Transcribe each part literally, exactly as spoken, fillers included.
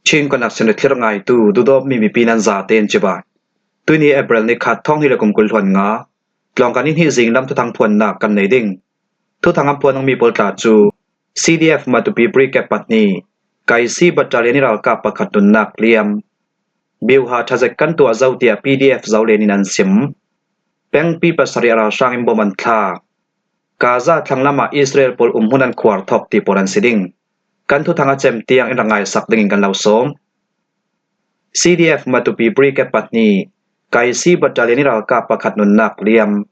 Chin Connection le thlir ngaitu, duhdawtmi mipi nan zaten cibai. Tuini April ni khat, thawng hnih le kum kul hluan nga, Tlawngkan ni hnih zinglam thuthang phuannak kan nei ding. Thuthang a phuan ding mi pawl tla cu C D F Matupi Brigade pahnih, Kaisi Battalion i ralkap pakhat nunnak liam. Biuha ṭha zet kan tuah zo, tiah P D F Zolen in an sim. Pengpi pasarih a ralhrang in bom an thlak. Gaza thlanglam ah Israel pawl umhmun an khuar thawk ti pawl an si ding. Kan thuthang a cem tiang in rak ngaisak dingin kan lo sawm. C D F Matupi Brigade pahnih, Kaisi Battalion i ralkap pakhat nunnak liam.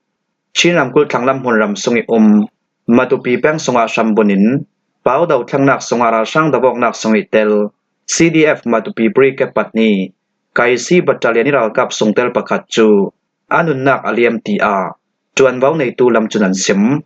Chin ramkulh thlanglam hmunram sung i um Matupi peng sungah hram bunin, Pau dothlengnak sungah ralhrang dovawknak sung i tel C D F Matupi Brigade pahnih, Kaisi Battalion i ralkap sung tel pakhat cu a nunnak a liam, tiah ṭuanvo neitu lam cun an sim.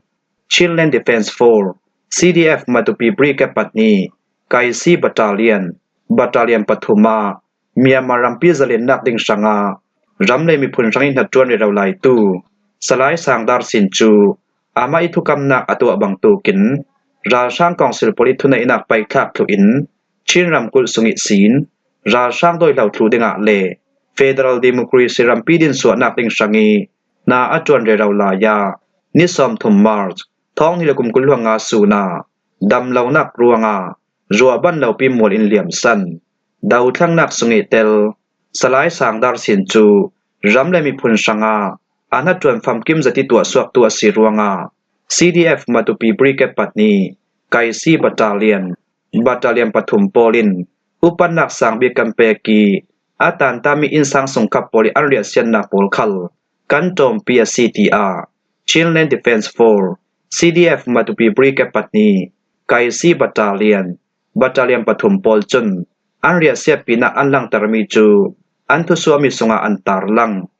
Chinland Defence Force, C D F Matupi Brigade pahnih, Kaisi Battalion, Battalion pathum ah Myanmar rampi zalennak ding hrangah ram le miphun hrang i hnaṭuan rero laitu Salai Sangdar Sin cu amah i thukamnak a tuah bangtukin ralhrang kawngsil pawl i thuneihnak paithlak thluh in Chin ramkulh sung ihsin ralhrang dawihlo thluh dingah le federal democracy rampi dinsuahnak ding hrang i hna a ṭuan rero lai ah ni sawmthum March, thawng hnih le kum kul hluan nga sun ah damlonak ruangah ruahban lopi mual in liamsan. Dothlengnak sung i tel Salai Sangdar Sin cu ram le miphun hrangah a hnaṭuan famkim zet i tuahsuaktu a si ruangah C D F Matupi Brigade pahnih, Kaisi Battalion, Battalion pathum pawl in upatnak sangbik kan pek i a tantami innsang sungkhap pawl i an riahsiatnak pawl khal kan ṭawmpi a si, tiah Chinland Defence Force, C D F Matupi Brigade pahnih, Kaisi Battalion, Battalion pathum pawl cun an riahsiat pinak an langtermi cu an thusuahmi sungah an tarlang.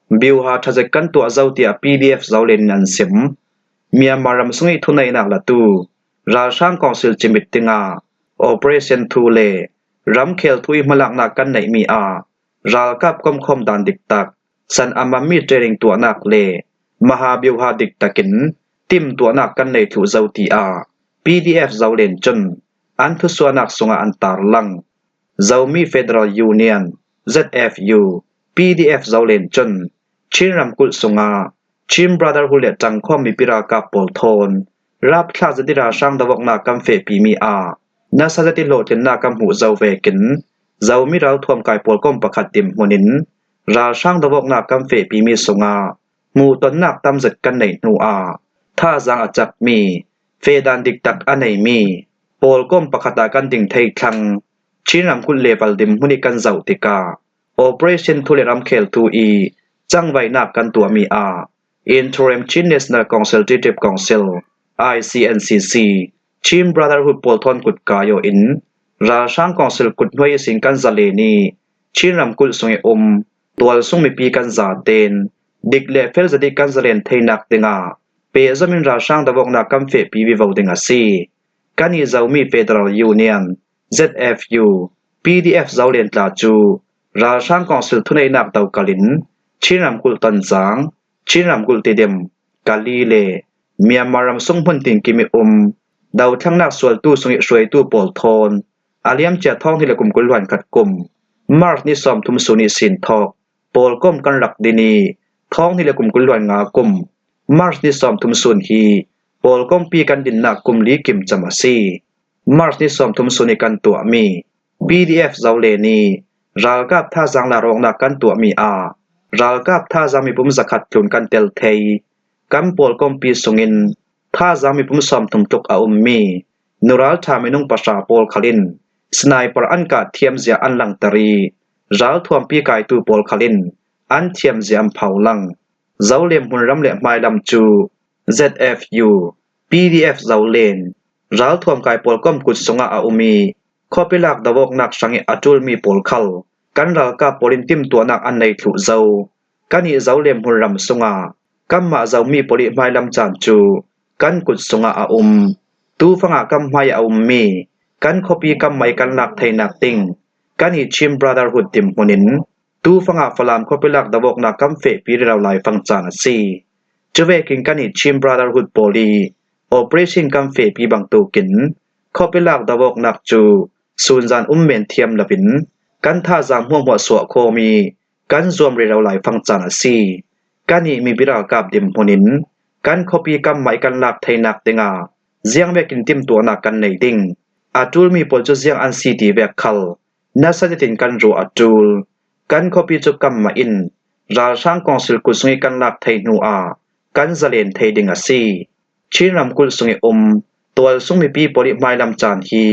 Biuha ṭha zet kan tuah zo, tiah P D F Zolen in an sim. Myanmar ram sung i thuneihnak latu ralhrang kawngsil cimit dingah operation thu le ramkhel thu i hmalaknak kan neihmi ah ralkap komkhawm dan diktak, san a mammi training tuahnak le maha biuha diktakin timtuahnak kan nei thluh zo, tiah P D F Zolen cun an thusuahnak sungah an tarlang. Zomi Federal Union, Z F U, P D F Zolen cun Chin ramkulh sungah Chin Brotherhood le ṭangkhawm mipi ralkap pawl thawn rapthlak zet i ralhrang dovawknak kan fehpimi ah nasa zet i hlawhtlinnak kan hmuh zo vekin Zomi ralthuam kai pawlkom pakhat dinhmun in ralhrang dovawknak kan fehpimi sungah hmuhtonnak tam zet kan neih hnu ah thazaang a cakmi, fehdan diktak a neimi pawlkom pakhat ah kan ding thei thlang. Chin ramkulh level dinhmun i kan zoh tikah operation thu le ramkhel thu i cangvaihnak kan tuahmi ah Interim Chin National Consultative Council, I C N C C, Chin Brotherhood pawl thawn kut kai aw in ralhrang kawngsil kut hnuai ihsin kan zalen i Chin ramkulh sung i um tualsung mipi kan zaten dik le fel zet i kan zalen theinak dingah pehzom in ralhrang dovawknak kan fehpi vivo ding a si. Kan i Zomi Federal Union, Z F U, P D F Zolen tla cu ralhrang kawngsil thuneihnak dokal in Chin ramkulh Tonzang, Chin ramkulh Tidim, Kali le Myanmar ram sung hmun tinkim i um dothlengnak sualtu sung i hruaitu pawl thawn a liamcia thawng hnih le kum kul hluan khat kum March ni sawmthum sun ihsin thawk pawlkom kan rak din i thawng hnih le kum kul hluan nga kum March ni sawmthum sun hi pawlkompi kan dinnak kum li kimcam a si. March ni sawmthum sun i kan tuahmi P D F Zolen i ralkap thazaang larawknak kan tuahmi ah ralkap thazaang mipum zakhat tlun kan tel thei. Kan pawlkompi sungin thazaang mipum sawmthum tluk a ummi nural ṭha minung pahra pawl khal in sniper an kah thiamzia an langter i ralthuampi kaitu pawl khal in an thiamzia an pholang. Zolen hmunram le hmailam cu Z F U, P D F Zolen, ralthuam kai pawlkom kut sungah a um i khuapi lak dovawknak hrang i a ṭulmi pawl khal kan ralkap pawl in timtuahnak an nei thluh zo. Kan i Zolen hmunram sungah kanmah Zomi pawl i hmailam caan cu kan kut sungah a um. Tufangah kan hmai a ummi kan khuapi kanmah i kan lak theinak ding kan i Chin Brotherhood dinhmun in tufangah Falam khuapi lak dovawknak kan fehpi rero lai fang caan a si. Cuvekin kan i Chin Brotherhood pawl i operation kan fehpi bangtukin khuapi lak dovawknak cu sunzan um men thiam loin kan thazaang hmuahhmuah suah khawmi kan zuam rero lai fang caan a si. Kannih mi biral kap dim hmunin kan khuapi kanmah i kan lak theinak dingah ziangvekin timtuahnak kan nei ding, a ṭulmi pawl cu ziang an si ti vek khal nasa zetin kan ruah a ṭul. Kan khuapi cu kanmah in ralhrang kawngsil kut sung i kan lak thei hnu ah kan zalen thei ding a si. Chin ramkulh sung i um tualsung mipi pawl i hmailam caan hi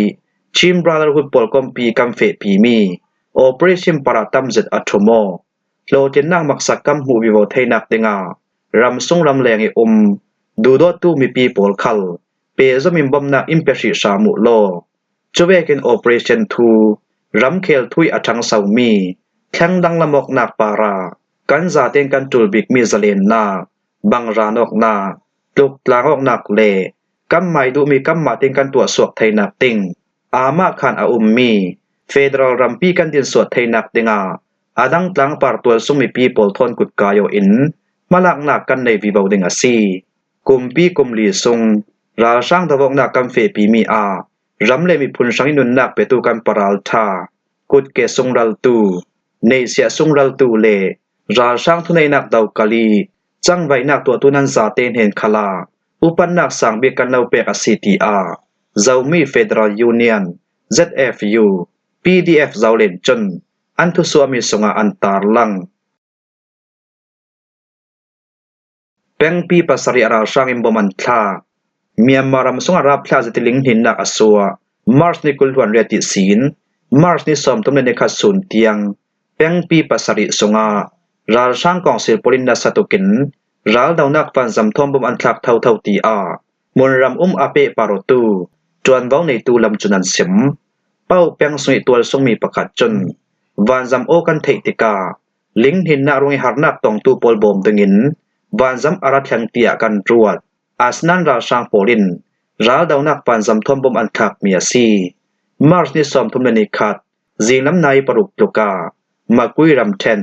Chin Brotherhood pawl kompi kan fehpimi Operation Para tamzet a ṭhum aw. Hlawhtlinnak maksak kan hmuh vivo theinak dingah ramsung ramleng i um duhdawttu mipi pawl khal pehzom in bomnak in pe hrih hram uh law. Cuvekin operation thu ramkhel thu i a ṭhangsomi thleng danglam awknak parah kan zaten kan ṭul bikmi zalennak, bangran awknak, tluktlang awknak le kanmah i duhmi kanmah tein kan tuahsuak theinak ding, amah khan a ummi federal rampi kan dinsuah theinak dingah a dang tlangpar tualsung mipi pawl thawn kut kai aw in hmalaknak kan nei vivo ding a si. Kumpi kum li sung ralhrang dovawknak kan fehpimi ah ram le miphun hrang i nunnak petu kan paralṭha, kutke sungraltu, neihsiah sungraltu le ralhrang thuneihnak dokal i cangvaihnak tuahtu nan zate hnen khalah upatnak sang bik kan lo pek a si, tiah Zomi Federal Union, Z F U, P D F Zolen cun an thusuahmi sungah an tarlang. Pengpi pasarih a ralhrang in bom an thlak. Myanmar ram sungah rapthlak zetin linghninnak a suah March ni kul hluan riat ihsin March ni sawmthum le ni khat sun tiang pengpi pasarih sungah ralhrang kawngsil pawl in nasa tukin raldonak vanzam thawn bom an thlak thotho, tiah hmunram um a pehpar awtu ṭuanvo neitu lam cun an sim. Pauk peng sung i tualsungmi pakhat cun vanzam aw kan theih tikah linghninnak ruang i harnak tongtu pawl bawm dingin vanzam a ra thleng tiah kan ruat. Asinain ralhrang pawl in raldonak vanzam thawn bom an thlakmi a si. March ni sawmthum le ni khat zinglam nai paruk tluk ah Makui ramṭhen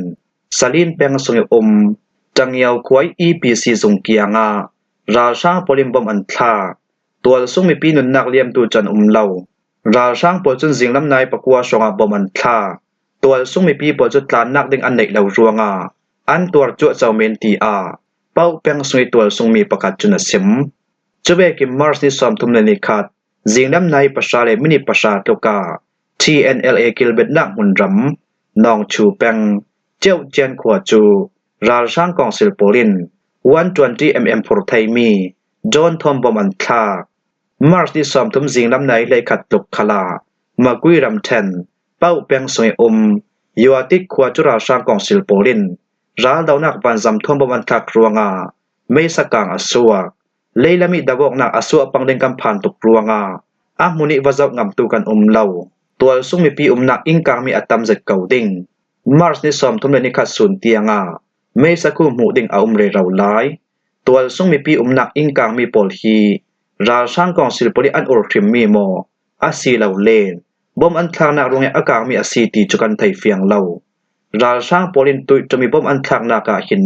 Salin peng sung i um Ṭangiau khua i E P C zung kiangah ralhrang pawl in bom an thlak. Tualsung mipi nunnak liamtu cu an um lo. Ralhrang pawl cun zinglam nai pakua hrawngah bom an thlak. Tualsung mipi pawl cu tlannak ding an neih lo ruangah an tuar cuahco men, tiah Pauk peng sung i tualsungmi pakhat cun a sim. Cuvekin March ni sawmthum le ni khat zinglam nai pahra le minit pahra tluk ah T N L A kilbetnak hmunram Nawngchu peng Ceuh Cian khua cu ralhrang kawngsil pawl in one twenty M M phur theimi drone thawn bom an thlak. March ni sawmthum zinglam nai hleikhat tluk khalah Makui ramṭhen Pauk peng sung i um Yuatik khua cu ralhrang kawngsil pawl in raldonak vanzam thawn bom an thlak ruangah meisa kang a suak. Leilam i dovawknak a suah pang ding kan phan tuk ruangah a hmun i va zoh ngamtu kan um lo. Tualsung mipi umnak innkangmi a tam zet ko ding. March ni sawmthum le ni khat sun tiangah meisa khu hmuh ding a um rero lai. Tualsung mipi umnak innkangmi pawl hi ralhrang kawngsil pawl i an ur hrimmi maw a si lo le bom an thlaknak ruangah a kangmi a si ti cu kan thei fiang lo. Ralhrang pawl in tuih ṭum i bom an thlaknak ah hin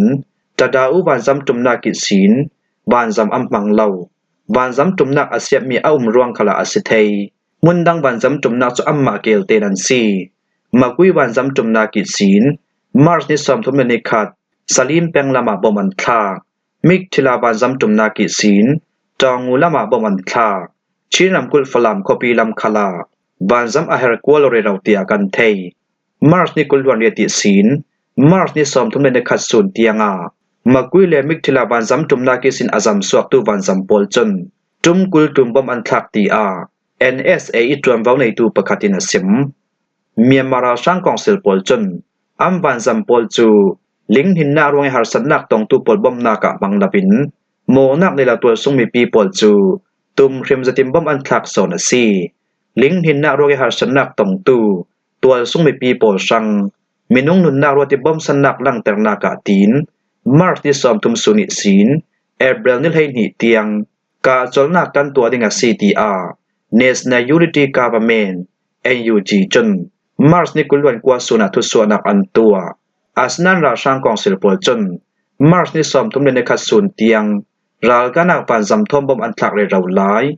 Tadau vanzam ṭumnak ihsin vanzam an hmang lo. Vanzam ṭumnak a siatmi a um ruang khalah a si thei. Hmun dang vanzam ṭumnak cu anmah keelten an si. Makui vanzam ṭumnak ihsin March ni sawmthum le ni khat Salim peng lamah bom an thlak. Mikthila vanzam ṭumnak ihsin Tawngu lamah bom an thlak. Chin ramkulh Falam khuapi lam khalah vanzam a her kual rero tiah kan thei. March ni kul hluan riat ihsin March ni sawmthum le ni khat sun tiangah Makui le Mikthila vanzam ṭumnak ihsin a zamsuaktu vanzam pawl cun ṭum kul ṭum bom an thlak tiah N S A i ṭuanvo neitu pakhat in a sim. Myanmar ralhrang kawngsil pawl cun an vanzam pawl cu linghninnak ruang i harsatnak tongtu pawl bomnak ah hmang loin mawhnak nei lo tualsung mipi pawl cu tum hrim zetin bom an thlak sawn a si. Linghninnak ruang i harsatnak tongtu tualsung mipi pawl hrang minung nunnak ruat i bomsannak langternak ah tiin March ni sawmthum sun ihsin April ni hleihnih tiang kahcolnak kan tuah ding a si, tiah National Unity Government, N U G, cun March ni kul hluan kua sun ah thusuahnak an tuah. Asinain ralhrang kawngsil pawl cun March ni sawmthum le ni khat sun tiang ralkahnak vanzam thawn bom an thlak rero lai.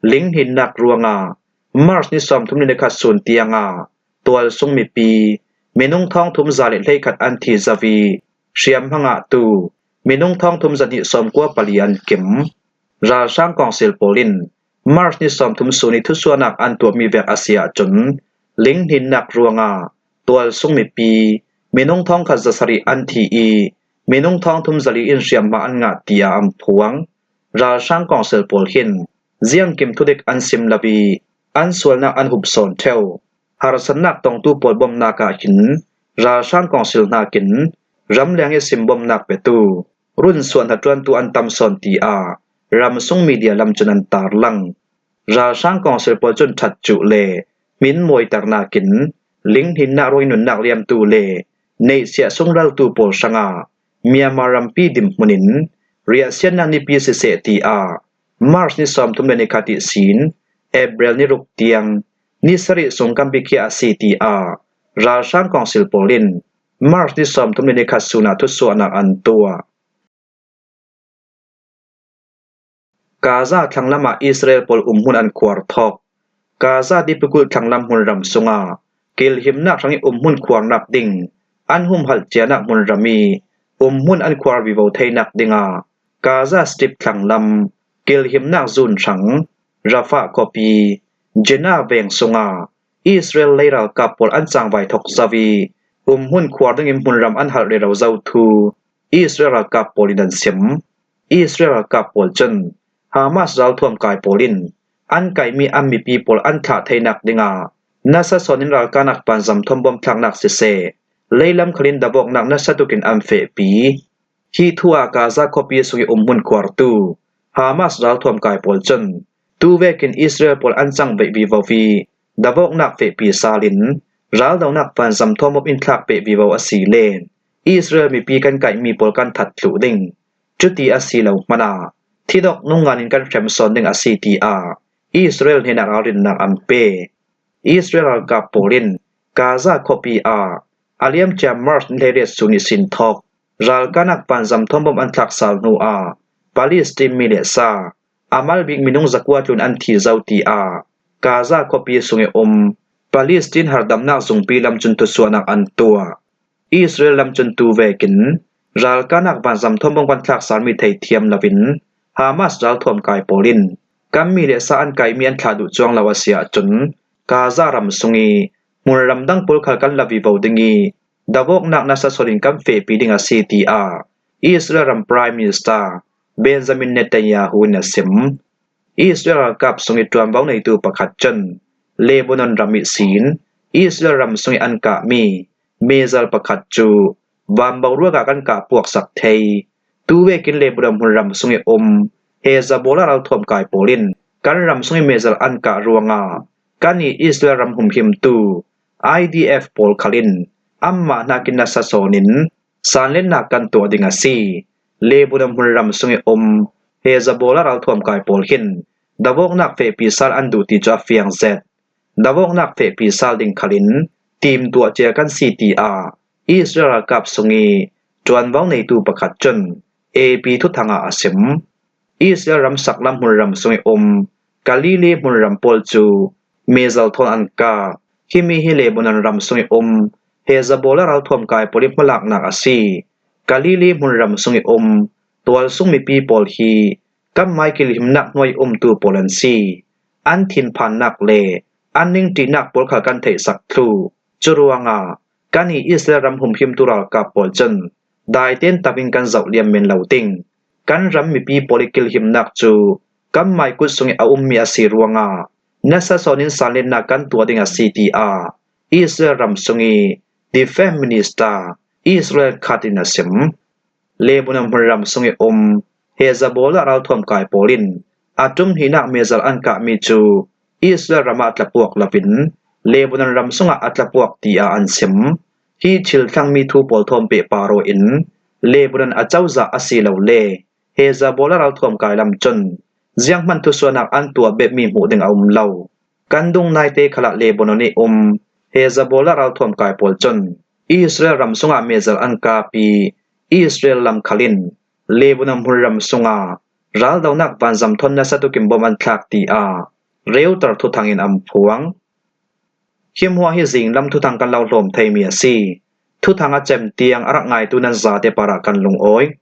Linghninnak ruangah March ni sawmthum le ni khat sun tiangah tualsung mipi minung thawngthum za le hleikhat an thi zo ih, hriamhma ngahtu minung thawngthum zahnih sawmkua pali an kim. Ralhrang kawngsil pawl in March ni sawmthum sun ih thusuahnak an tuahmi vek a si ahcun, linghninnak ruangah tualsung mipi minung thawngkhat zasarih an thi ih, minung thawngthum zali in hriamhma an ngah, tiah an phuang. Ralhrang kawngsil pawl hin ziangkim thudik an sim lo ih, an sualnak an hup sawn ṭheu. Harsatnak tongtu pawl bawmhnak ah hin ralhrang kawngsil hnakin ramleng ih simbawmhnak petu runsuah hnaṭuantu an tam sawn, tiah ramsung media lam cun an tarlang. Ralhrang kawngsil pawl cun ṭhat cuh le hmin mawiternak in linghninnak ruangih nunnak liamtu le neihsiah sungraltu pawl hrangah Myanmar rampi dinhmun in riahsiatnak nipi siseh, tiah March ni sawmthum le ni khat ihsin April ni ruk tiang ni sarih sung kan biakhiah a si, tiah ralhrang kawngsil pawl in March ni sawmthum le ni khat sun ah thusuahnak an tuah. Gaza thlanglam ah Israel pawl umhmun an khuar thawk. Gaza tipikulh thlanglam hmunram sungah kilhimnak hrangih umhmun khuarnak ding an humhalh cianak hmunram ih umhmun an khuar vivo theinak dingah Gaza Strip thlanglam kilhimnak zun hrang Rafah khuapi Jenin veng sungah Israel leiralkap pawl an cangvai thok zo ih umhmun khuar dingin hmunram an halh rero zo thu Israel ralkap pawl in an sim. Israel ralkap pawl cun Hamas ralthuam kai pawl in an kaihmi an mipi pawl an thlah theinak dingah nasa sawnin ralkahnak vanzam thawn bom thlaknak siseh, leilam khal in davawknak nasa tukin an fehpi. Hi thu ah Gaza khuapi sungih umhmun khuartu Hamas ralthuam kai pawl cun tu vekin Israel pawl an cangvaih vivo ih davawknak fehpi sal in raldonak vanzam thawn bom in thlak peh vivo a si le Israel mipi kan kaihmi pawl kan that thluh ding. Cuti a si lo hmanah thidok nungngan in kan hrem sawn ding a si, tiah Israel hnenah ralrinnak an pe. Israel ralkap pawl in Gaza khuapi ah a liamcia March ni hleiriat sun ihsin thawk ralkahnak vanzam thawn bom an thlak sal hnu ah Palestine mi le sa a mal bik minung zakua tlun an thi zo, tiah Gaza khuapi sungih um Palestine harhdamnak zungpi lam cun thusuahnak an tuah. Israel lam cun tu vekin ralkahnak vanzam thawn bom kan thlak salmi thei thiam loin Hamas ralthuam kai pawl in kan mi le sa an kaihmi an thlah duh cuang lo a si ahcun Gaza ram sungih hmunram dang pawl khal kan la vivo ding ih davawknak nasa sawnin kan fehpi ding a si, tiah Israel ram Prime Minister Benjamin Netanyahu in a sim. Israel ralkap sungih ṭuanvo neitu pakhat cun Lebanon ram ihsin Israel ram sungih an kahmi missile pakhat cu vanboruak ah kan kah puaksak thei. Tu vekin Lebanon hmunram sungih um Hezbollah ralthuam kai pawl in kan ram sungih missile an kah ruangah kan ih Israel ram humhimtu I D F pawl khal in anmah hnakin nasa sawnin sanlennak kan tuah ding a si. Lebanon hmunram sungih um Hezbollah ralthuam kai pawl hin davawknak fehpi sal an duh ti cu a fiang zet. Davawknak fehpi sal ding khal in timtuah cia kan si, tiah Israel ralkap sungih ṭuanvo neitu pakhat cun A P thuthang ah a sim. Israel ram saklam hmunram sungih um Galilee hmunram pawl cu missile thawn an kah. Himi hi Lebanon ram sungih um Hezbollah ralthuam kai pawl ih hmalaknak a si. Galilee hmunram sungih um tualsung mipi pawl hi kanmai kilhimnak hnuai umtu pawl an si. An thinphannak le an ningṭihnak pawl khal kan theihsak thluh. Curuangah kan ih Israel ram humhimtu ralkap pawl cun daiten tamin kan zoh liam men lo ding. Kan ram mipi pawl ih kilhimnak cu kanmai kut sungih a ummi a si ruangah nasa sawnin sanlennak kan tuah ding a si, tiah Israel ram sungih Defense Minister Israel Katz in a sim. Lebanon hmunram sungih um Hezbollah ralthuam kai pawl in a ṭum hnihnak missile an kahmi cu Israel ram ah tlapuak loin Lebanon ram sungah a tlapuak, tiah an sim. Hi thil thlangmi thu pawl thawn pehpar aw in Lebanon a cozah a si lo le Hezbollah ralthuam kai lam cun zianghman thusuahnak an tuah bepmi hmuh ding a um lo. Kan dung naite khalah Lebanon ih um Hezbollah ralthuam kai pawl cun Israel ram sungah missile an kap ih Israel lam khal in Lebanon hmunram sungah raldonak vanzam thawn nasa tukin bom an thlak, tiah Reuter thuthangin an phuang. Hi hmuah hi zinglam thuthang kan lo hlawm thei mi a si. Thuthang a cem tiang a rak ngaitu nan zate parah kan lungawi.